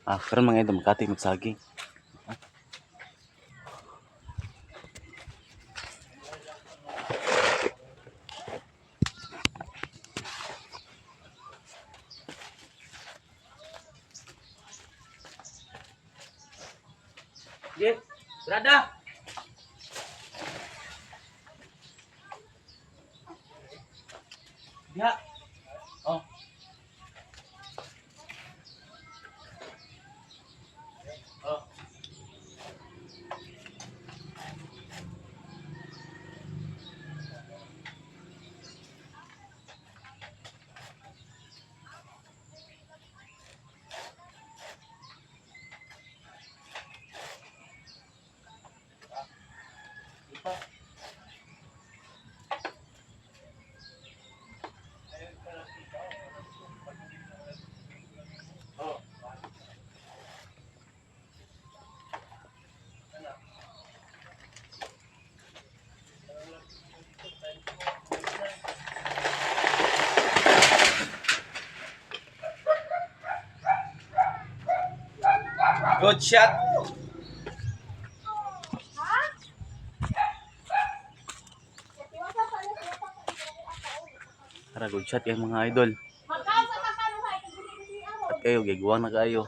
Ah, karon, mga idol, makati magsaging. Sige, brada. Diha. Oh. Oh. Ipa. Oh. Good shot. Tara, good shot kay mga idol. At kayo, giguan na kayo.